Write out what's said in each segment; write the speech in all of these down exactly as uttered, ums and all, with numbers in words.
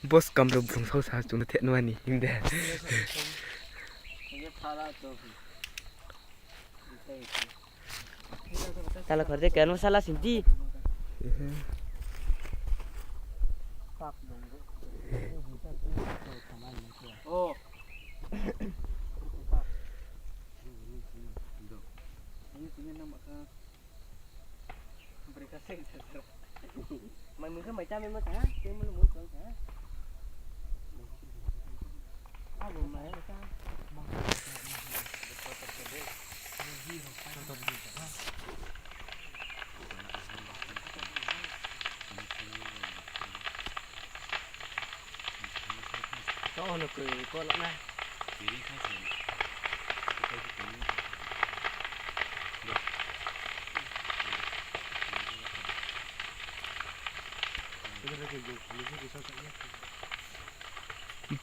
Boss kamro brung sao sa chung no theh nua ni hing de. Tala khor de kan masala sinti. Mai mui khe mai cha mai mo ta, tei mo le mui tong kha. Abo mai cha. To no koi ko la na.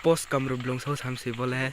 Boss kamro blung sao sam se bo le.